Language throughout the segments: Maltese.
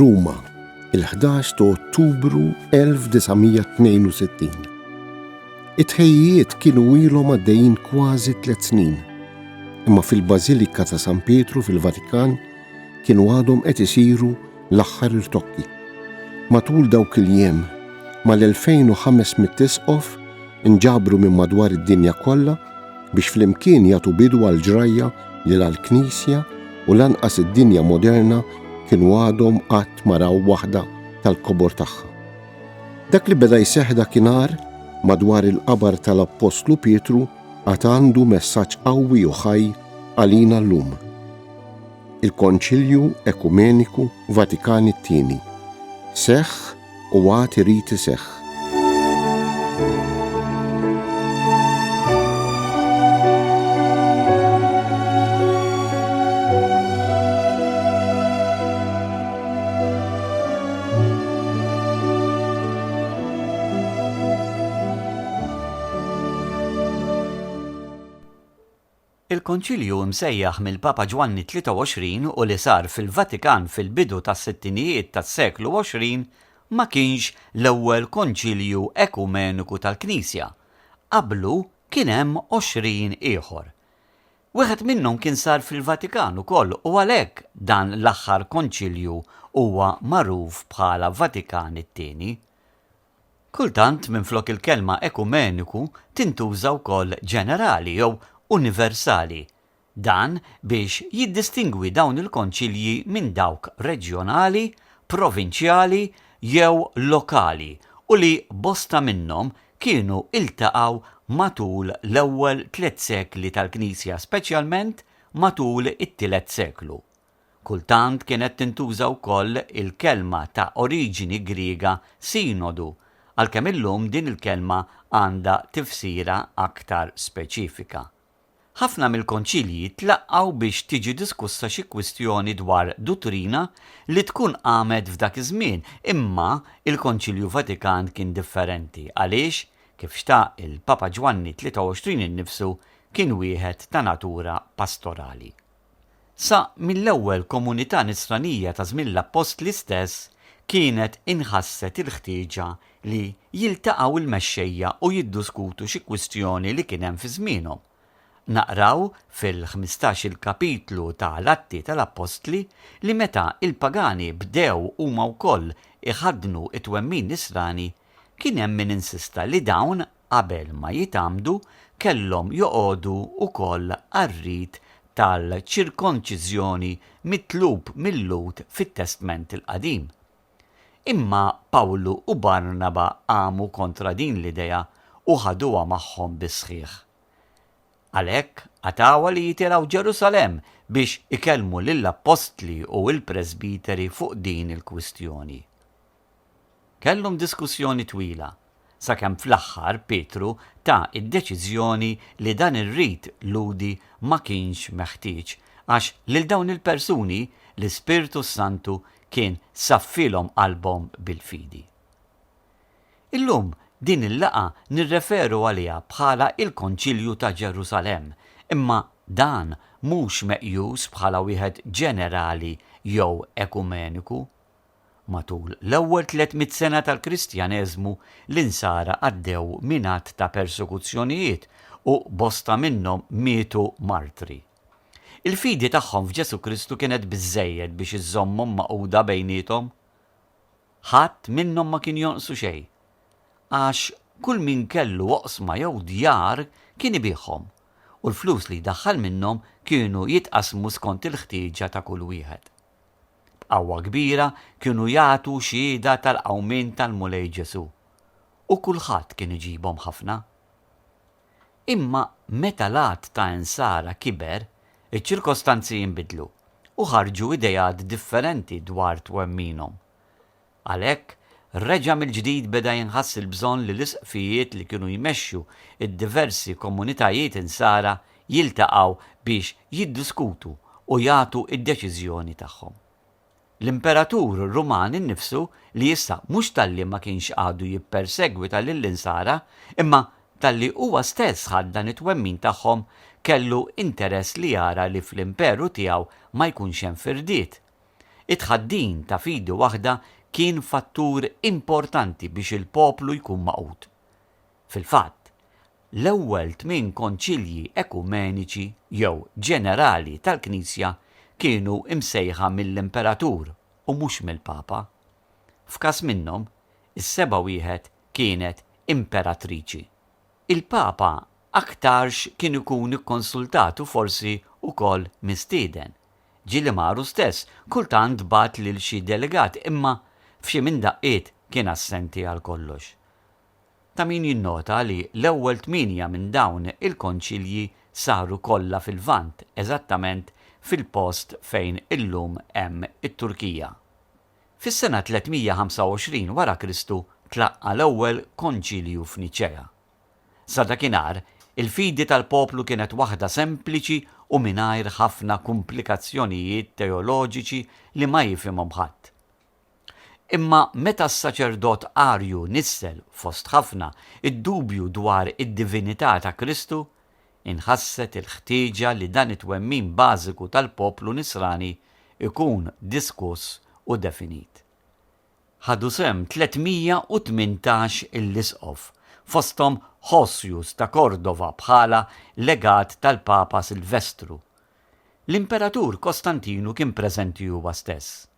Ruma, il-11 ta' Ottubru 1962. It-tħejjijiet kienu ilhom għaddejjin kważi tliet snin, imma fil-Bażilika ta' San Pietru fil-Vatikan kienu għadhom qed isiru l-aħħar irtokki. Matul dawk il-jiem, mal-2500 isqof inġabru minn madwar id-dinja kollha biex flimkien jagħtu bidu għal ġrajja li la l-Knisja u lanqas id-dinja moderna kienu għadhom qatt ma raw waħda tal-kobor tagħha. Dak li beda jseħħ dakinhar madwar il-qabar tal-Appostlu Pietru għad għandu messaġġ qawwi u ħaj għalina llum. Il-Konċilju Ekumeniku Vatikan it-Tieni seħħ u għad irid iseħħ. Il-Konċilju msejjaħ mill-Papa Ġwanni 23 u li sar fil-Vatikan fil-bidu tas-sittinijiet tas-seklu 20 ma kienx l-ewwel konċilju ekumeniku tal-Knisja. Qablu kien hemm 20 ieħor. Wieħed minnhom kien sar fil-Vatikan ukoll u għalhekk dan l-aħħar konċilju huwa magħruf bħala Vatikan it-Tieni. Kultant minflok il-kelma ekumeniku tintuża wkoll ġenerali jew universali. Dan biex jiddistingwi dawn il-konċilji minn dawk reġjonali, provinċjali jew lokali u li bosta minnhom kienu iltaqgħu matul l-ewwel tlett sekli tal-Knisja speċjalment matul it-tielet seklu. Kultant kienet tintuża wkoll il-kelma ta' oriġini Griega sinodu, għalkemm illum din il-kelma għandha tifsira aktar speċifika. Ħafna mill-konċilji tlaqqgħu biex tiġi diskussa xi kwistjoni dwar duttrina li tkun qamet f'dak iż-żmien, imma il-Konċilju Vatikan kien differenti għaliex, kif xtaq il-Papa Ġwanni 23 innifsu, kien wieħed ta' natura pastorali. Sa mill-ewwel komunità Nisranija ta' żmien l-Appostli stess kienet inħasset il-ħtieġa li jiltaqgħu l-mexxejja u jidduskutu xi kwistjoni li kien hemm fi żmienhom. Naqraw fil-ħmistax-il kapitlu ta' l-Atti tal-Appostli li meta l-pagani bdew huma wkoll iħaddnu t-twemmin Nisrani, kien hemm min insista li dawn qabel ma jitgħammdu kellhom joqogħdu wkoll għar-rit tal-ċirkonċiżjoni mitlub mil-Lhud fit-Testment il-Qadim. Imma Pawlu u Barnaba qamu kontra din l-idea u ħaduha magħhom bis-sħiħ. Għalhekk, qatgħuha li jitilgħu Ġerusalemm biex ikellmu lill-appostli u l-presbiteri fuq din il-kwistjoni. Kellhom diskussjoni twila, sakemm fl-aħħar Pietru ta d-deċiżjoni li dan ir-rit Lhudi ma kienx meħtieġ għax lil dawn il-persuni l-Ispirtu s-Santu kien saffielhom qalbhom bil-fidi. Illum din il-laqgħa nirreferu għaliha bħala il-Konċilju ta' Ġerusalemm, imma dan mhux meqjus bħala wieħed ġenerali jew ekumeniku. Matul l-ewwel 300 sena tal-Kristjaneżmu, l-Insara għaddew minn għadd ta' persekuzzjonijiet u bosta minnhom mietu martri. Il-fidi tagħhom f'Ġesù Kristu kienet biżżejjed biex iżżommhom magħquda bejniethom. Ħadd minnhom ma kien jonqsu xejn, għax kull min kellu oqsma jew djar kien ibigħhom, u l-flus li jdaħħal minnhom kienu jitqassmu skont il-ħtieġa ta' kull wieħed. B'qawwa kbira kienu jagħtu xhieda tal-qawmien tal-Mulej Ġesù, u kulħadd kien iġibhom ħafna. Imma meta l-għadd ta' Insara kiber, iċ-ċirkostanzi inbidlu u ħarġu ideat differenti dwar twemminhom. Għalhekk, reġa' mill-ġdid beda jinħass il-bżonn li l-isqfijiet li kienu jmexxu d-diversi komunitajiet Insara jiltaqgħu biex jiddiskutu u jagħtu d-deċiżjoni tagħhom. L-imperatur Ruman innifsu, li issa mhux talli ma kienx għadu jippersegwita lill-Insara, imma talli huwa stess ħaddan it-twemmin tagħhom, kellu interess li jara li fl-imperu tiegħu ma jkunx hemm firdiet. It-tħaddin ta' fidi waħda kien fattur importanti biex il-poplu jkun magħqud. Fil-fatt, l-ewwel tminn konċilji ekumeniċi jew ġenerali tal-Knisja kienu msejħa mill-imperatur u mhux mill-Papa. F'każ minnhom, is-seba' wieħed kienet imperatriċi. Il-Papa aktarx kien ikun ikkonsultat u forsi wkoll mistieden. Ġieli mar hu stess, kultant bagħat lil xi delegat imma f'xi minn daqqiet kien assenti għal kollox. Ta' min jinnota li l-ewwel tmienja minn dawn il-konċilji saru kollha fil-Lvant, eżattament fil-post fejn illum hemm it-Turkija. Fis-sena 325 wara Kristu tlaqqa' l-ewwel konċilju f'Niċea. Sa dakinhar, il-fidi tal-poplu kienet waħda sempliċi u mingħajr ħafna kumplikazzjonijiet teoloġiċi li ma jifhimhom ħadd. Imma meta s-saċerdot Arju nissel, fost ħafna, id-dubju dwar id-divinità ta' Kristu, inħasset il-ħtieġa li dan it-twemmin bażiku tal-poplu Nisrani jkun diskuss u definit. Ħadu sehem 318 il-isqof, fosthom Hosius ta' Kordova bħala legat tal-Papa Silvestru. L-Imperatur Kostantinu kien preżenti huwa stess.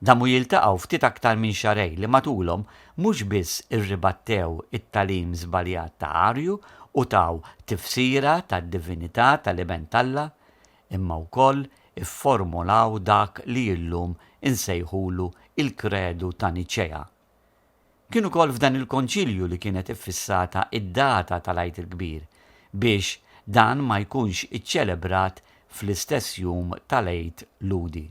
Damu jiltaqgħu ftit aktar minn xahrejn li matulhom mhux biss irribattew it-tagħlim żbaljat ta' Arju u taw tifsira tad-divinità tal-Iben t'Alla, imma wkoll ifformulaw dak li llum insejħulu l-Kredu ta' Niċea. Kien ukoll f'dan il-konċilju li kienet iffissata d-data tal-Għid il-Kbir biex dan ma jkunx iċċelebrat fl-istess jum tal-Għid Lhudi.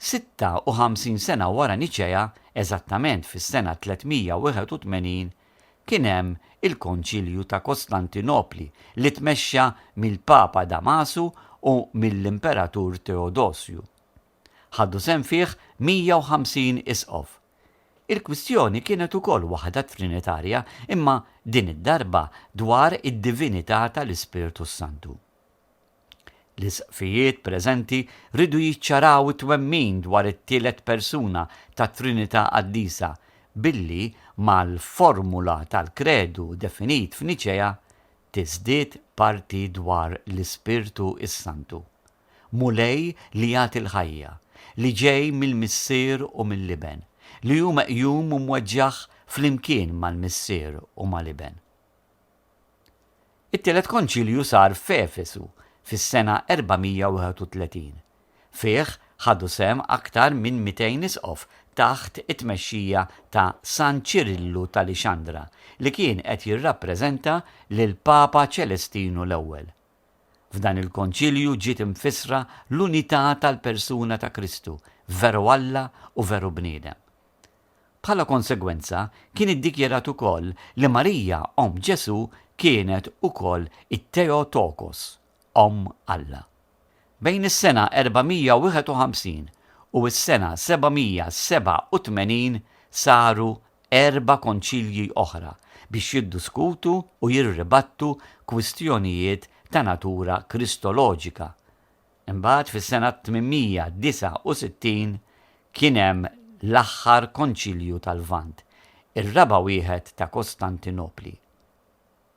56 sena wara Niċea, eżattament fis-sena 381, kien hemm il-Konċilju ta' Kostantinopli li tmexxa mill-Papa Damasu u mill-Imperatur Teodosju. Ħadu sehem fih 150 isqof. Il-kwistjoni kienet ukoll waħda Trinitarja imma din id-darba dwar id-divinità tal-Ispirtu s-Santu. L-isqfijiet preżenti riedu jiċċaraw it-twemmin dwar it-tielet persuna tat-Trinità Qaddisa billi mal-formula tal-Kredu definit f'Niċea tiżdied parti dwar l-Ispirtu s-Santu, Mulej li jagħti l-ħajja, li ġej mill-Missier u mill-Iben, li hu meqjum u mweġġah flimkien mal-Missier u mal-Iben. It-tielet konċilju sar f'Efesu fis-sena 431. Fih ħadu sehem aktar minn 200 isqof taħt it-tmexxija ta' San Ċirillu ta' Lixandra li kien qed jirrappreżenta lill-Papa Ċelestinu l-Ewwel. F'dan il-konċilju ġiet imfissra l-unità tal-persuna ta' Kristu, veru Alla u veru bniedem. Bħala konsegwenza, kien iddikjarat ukoll li Marija, omm Ġesù, kienet ukoll it-Theotokos, Omm Alla. Bejn is-sena 451 u s-sena 787 saru erba' konċilji oħra biex jiddiskutu u jirribattu kwistjonijiet ta' natura Kristoloġika Imbagħad fis-sena 869 kien hemm l-aħħar Konċilju tal-Lvant, ir-raba' wieħed ta' Kostantinopli.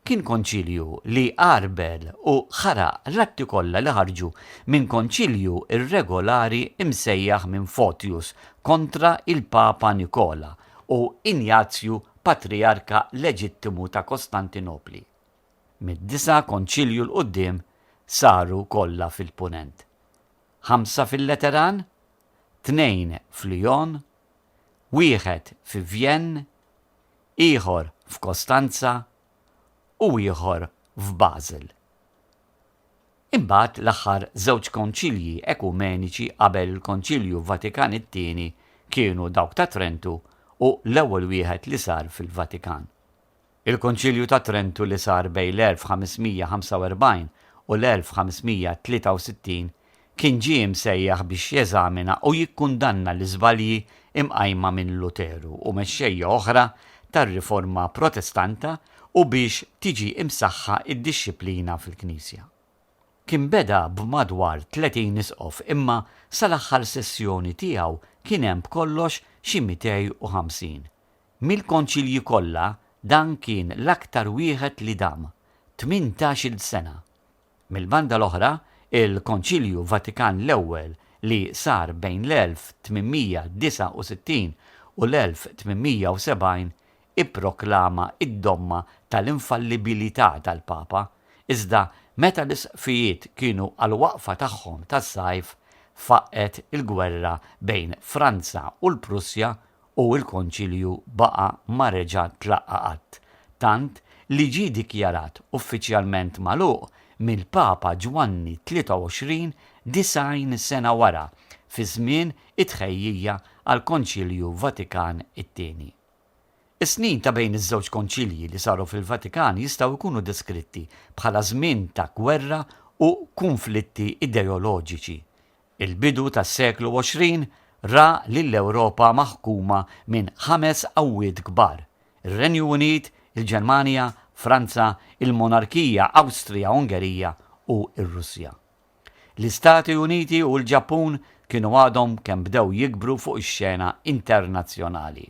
Kien konċilju li għarbel u ħaraq l-atti kollha li ħarġu minn konċilju irregolari msejjaħ minn Fotius kontra il-Papa Nikola u Injazju Patrijarka leġittimu ta' Kostantinopli. Mid-disa' konċilju 'l quddiem saru kollha fil-Punent. Ħamsa fil-Lateran, tnejn f'Lyon, wieħed fi Vienne, ieħor f'Kostanza u ieħor f'Basel. Imbagħad l-aħħar żewġ konċilji ekumeniċi qabel il-Konċilju Vatikan it-Tieni kienu dawk ta' Trentu u l-ewwel wieħed li sar fil-Vatikan. Il-Konċilju ta' Trentu li sar bejn l-1545 u l-1563 kien ġie msejjaħ biex jeżamina u jikkundanna l-iżbalji imqajma minn Luteru u mexxejja oħra tar-Riforma Protestanta u biex tiġi imsaħħa d-dixxiplina fil-Knisja. Kien beda b'madwar 30 isqof imma sal-aħħar sessjoni tiegħu kien hemm b'kollox xi 250. Mill-konċilji kollha dan kien l-aktar wieħed li dam, 18-il sena. Mill-banda l-oħra, il-Konċilju Vatikan l-Ewwel li sar bejn l-1869 u l-1870 ipproklama d-domma tal-infallibilità tal-Papa, iżda meta l-isqfijiet kienu għall-waqfa tagħhom tas-sajf, faqqgħet il-gwerra bejn Franza u l-Prussja u l-Konċilju baqa' ma reġa' tlaqqa' qatt, tant li ġie dikjarat uffiċjalment magħluq mill-Papa Ġwanni 23 90 sena wara, fi żmien it-tħejjija għall-Konċilju Vatikan it-Tieni. Is-snin ta' bejn iż-żewġ konċilji li saru fil-Vatikan jistgħu jkunu deskritti bħala żmien ta' gwerra u kunflitti ideoloġiċi. Il-bidu tas-seklu 20 ra lill-Ewropa maħkuma minn ħames qawwiet kbar, ir-Renju Unit, il-Ġermanja, Franza, il-Monarkija Awstrija-Ungerija u r-Russja. L-Istati Uniti u l-Ġappun kienu għadhom kemm bdew jikbru fuq ix-xena internazzjonali.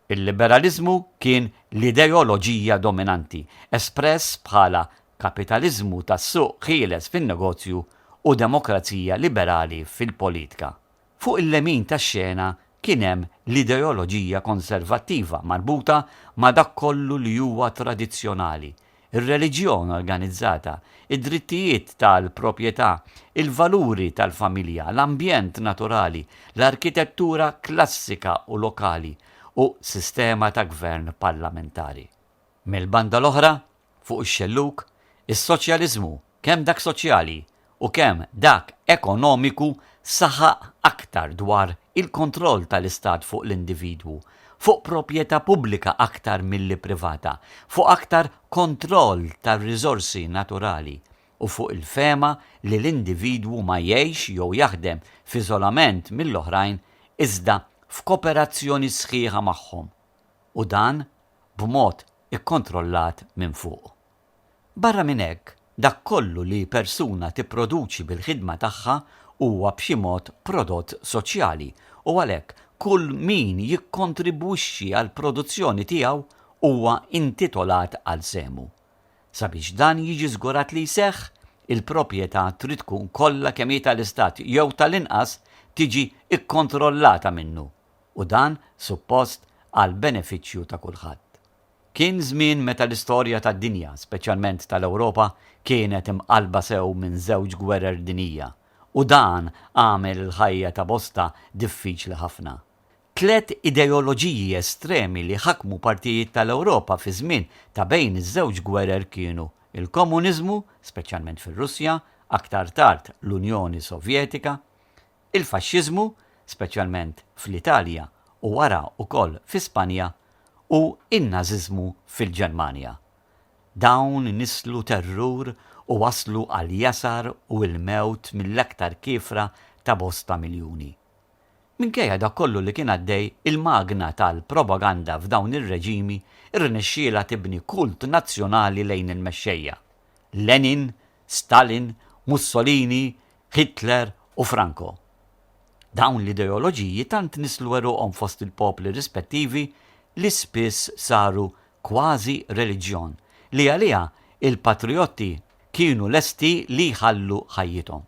Il-liberaliżmu kien l-ideoloġija dominanti, espress bħala kapitaliżmu tas-suq ħieles fin-negozju u demokrazija liberali fil-politka. Fuq il-lemin tax-xena kien hemm l-ideoloġija konservattiva marbuta ma' dak kollu li huwa tradizzjonali, ir-reliġjon organizzata, id-drittijiet tal-proprjetà, il-valuri tal-familja, l-ambjent naturali, l-arkitettura klassika u lokali u sistema ta' gvern parlamentari. Mill-banda l-oħra, fuq ix-xellug, is-soċjaliżmu, kemm dak soċjali u kemm dak ekonomiku saħaq aktar dwar il-kontroll tal-Istat fuq l-individwu, fuq proprjetà pubblika aktar milli privata, fuq aktar kontroll tar-riżorsi naturali u fuq il-fehma li l-individwu ma jgħix jew jaħdem f'iżolament mill-oħrajn iżda f'koperazzjoni sħiħa magħhom, u dan b'mod ikkontrollat minn fuq. Barra minn hekk, dak kollu li persuna tipproduċi bil-ħidma tagħha huwa b'xi mod prodott soċjali u għalhekk kull min jikkontribwixxi għall-produzzjoni tiegħu huwa intitolat għal sehmu. Sabiex dan jiġi żgurat li jseħħ, il-proprjetà trid tkun kollha kemm hi tal-Istat jew tal-inqas tiġi kkontrollata minnu, u dan suppost għall-benefiċċju ta' kulħadd. Kien żmien meta l-istorja tad-dinja, speċjalment tal-Ewropa, kienet imqallba sew minn żewġ gwerer dinjija, u dan għamel il-ħajja ta' bosta diffiċli ħafna. Tliet ideoloġiji estremi li ħakmu partijiet tal-Ewropa fiż-żmien ta' bejn iż-żewġ gwerer kienu l-Komuniżmu, speċjalment fir-Russja, aktar tard l-Unjoni Sovjetika, il-Faxxiżmu, speċjalment fl-Italja u wara wkoll fi Spanja, u n-Nażiżmu fil-Ġermanja. Dawn nisslu terrur u wasslu għall-jasar u l-mewt mill-aktar kiefra ta' bosta miljuni. Minkejja dak kollu li kien għaddej, il-magna tal-propaganda f'dawn ir-reġimi rnexxielha tibni kult nazzjonali lejn il-mexxejja, Lenin, Stalin, Mussolini, Hitler u Franco. Dawn l-ideoloġiji tant nisslu għeruqhom fost il-popli rispettivi li spiss saru kważi reliġjon li għaliha il-patrijotti kienu lesti li jħallu ħajjithom.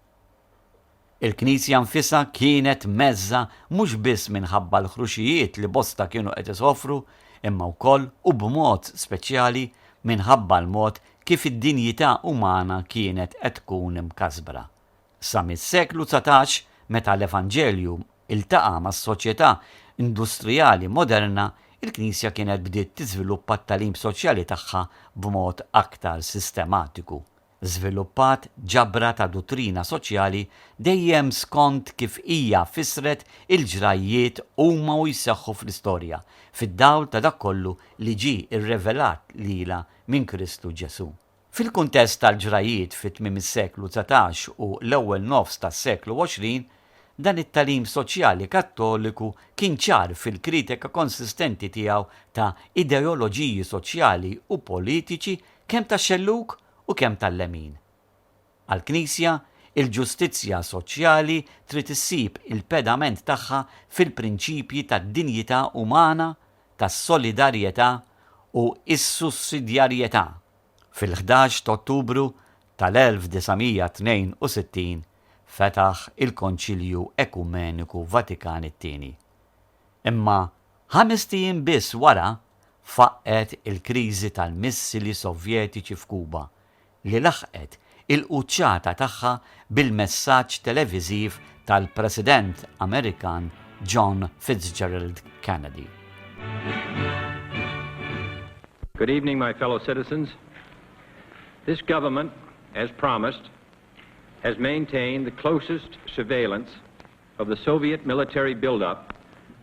Il-Knisja nfisha kienet mheżża mhux biss minħabba l-ħruxijiet li bosta kienu qed isofru imma wkoll u b'mod speċjali minħabba l-mod kif id-dinjità umana kienet qed tkun imkasbra. Sa mis-seklu 19, meta l-Evanġelju ltaqa' mas-soċjetà industrijali moderna, il-Knisja kienet bdiet tiżviluppa t-tagħlim soċjali tagħha b'mod aktar sistematiku. Żviluppat ġabra ta' duttrina soċjali dejjem skont kif hija fissret il-ġrajjiet huma u jseħħu fl-istorja, fid-dawl ta' dak kollu li ġie rrevelat lilha minn Kristu Ġesù. Fil-kuntest tal-ġrajjiet fi tmiem is-seklu 19 u l-ewwel nofs tas-seklu 20, dan it-tagħlim soċjali Kattoliku kien ċar fil-kritika konsistenti tiegħu ta' ideoloġiji soċjali u politiċi kemm tax-xellug u kemm tal-lemin. Għall-Knisja, Il-ġustizzja soċjali trid issib il-pedament tagħha fil-prinċipji tad-dinjità umana, tas-solidarjetà u s-sussidjarjetà. Fil-ħdax t'Ottubru tal-1962 fetaħ il-Konċilju Ekumeniku Vatikan it-Tieni. Imma ħamest ijiem biss wara faqqgħet il-kriżi tal-missili Sovjetiċi f'Kuba li laħqet il-quċċata tagħha bil-messaġġ televiżiv tal-President Amerikan John Fitzgerald Kennedy. Good evening, my fellow citizens. This government, as promised, has maintained the closest surveillance of the Soviet military buildup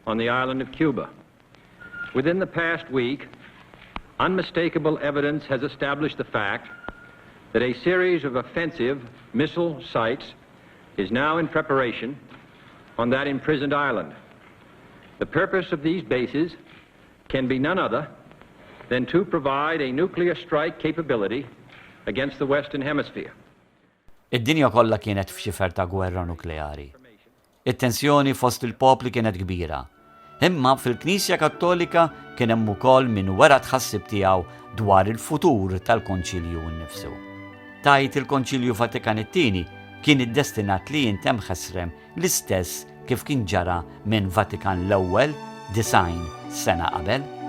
on the island of Cuba. Within the past week, unmistakable evidence has established the fact that a series of offensive missile sites is now in preparation on that imprisoned island. The purpose of these bases can be none other than to provide a nuclear strike capability against the Western Hemisphere. Id-dinja kollha kienet f'xifer ta' gwerra nukleari. It-tensjoni fost il-popli kienet kbira. Imma fil-Knisja Kattolika kien hemm ukoll min wera t-tħassib tiegħu dwar il-futur tal-Konċilju nnifsu. Tgħid il-Konċilju Vatikan it-Tieni kien iddestinat li jintemm ħesrem l-istess kif kien ġara minn Vatikan l-Ewwel 90 sena qabel?